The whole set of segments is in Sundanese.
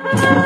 Go!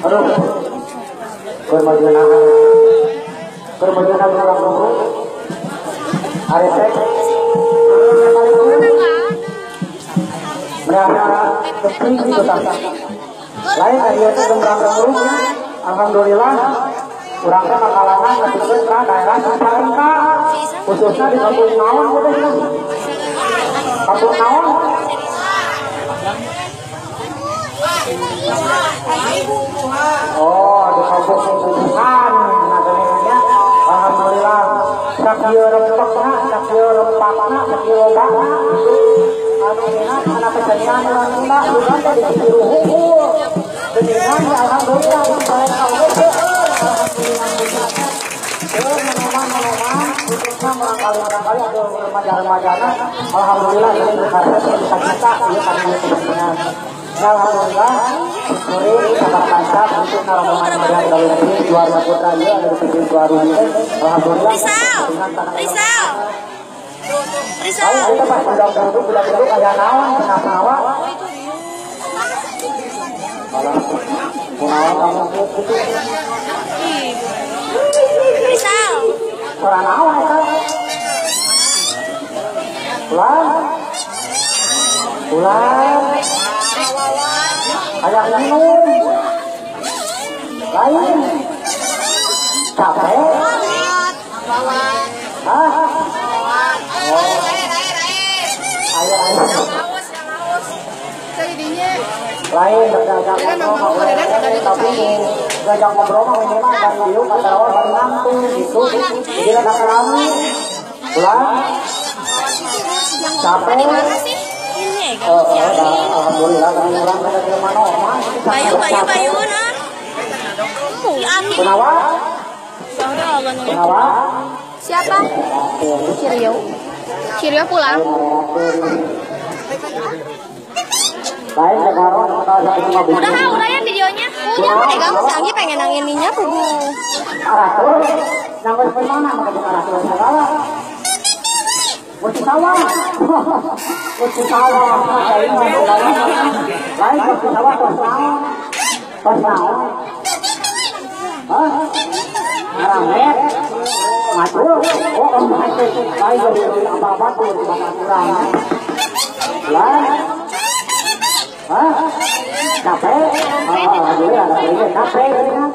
Aduh, permajuan orang dulu, aresek, berapa kecil itu tak? Lain dari itu gembrang dulu, alhamdulillah, orangnya makalangan ketika ke daerah Cicalengka, khususnya di Kampung Naon, Kampung Naon. Oh, di kampung Bubuhan, nah geuningannya, alhamdulillah, sakieu rempekna, sakieu rempakna, sakieu lobana, anu minat anak kesenian urang Sunda, urang teh ditiru hungkul, geuningan alhamdulillah, Cicalengka oge seueur, alhamdulillah punyana, seueur menoman-menoman, khususnya barangkali-barangkali ada remaja-remajana, alhamdulillah ini berhasil bisa kita, ieu kami kesenian. Alhamdulillah, syukuri sabar kancap untuk rombongan meriah gawe negeri juara putra ieu anu dipilih juara ieu. Alhamdulillah. Rizal. Rizal. Ayo kita pas budak duduk aya naon cenah mawa. Malah kunaon kamu kitu. Rizal. Suara naon eta? Ulah. Ulah. Ayah minum, lain, capek, hah? Ayo, lain, gajah ngobrol, tapi gajah ngobrol mah minimal dari dieu ka tarawih bari nangtung gitu, jadi rada kerami, ulah, capek. Alhamdulillah kami orang kada di mana mah. Bayu nah. Kunawa? Kunawa? Siapa? Cirio. Cirio pulang. Udah udah ya videonya. Udah pegang sangi pengen nangininya kudu. Aratur, nangis mana maka aratur segala. Sawah, sawah, lain sawah tos naon, hah, ngaramet, macul, oh macul, lain jadi apa-apa tuh di mana kurang, lah, hah, capek, alhamdulillah ada ini capek kan,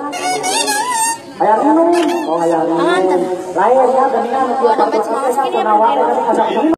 hayang minum, oh hayang minum, lain ya geningan, tiap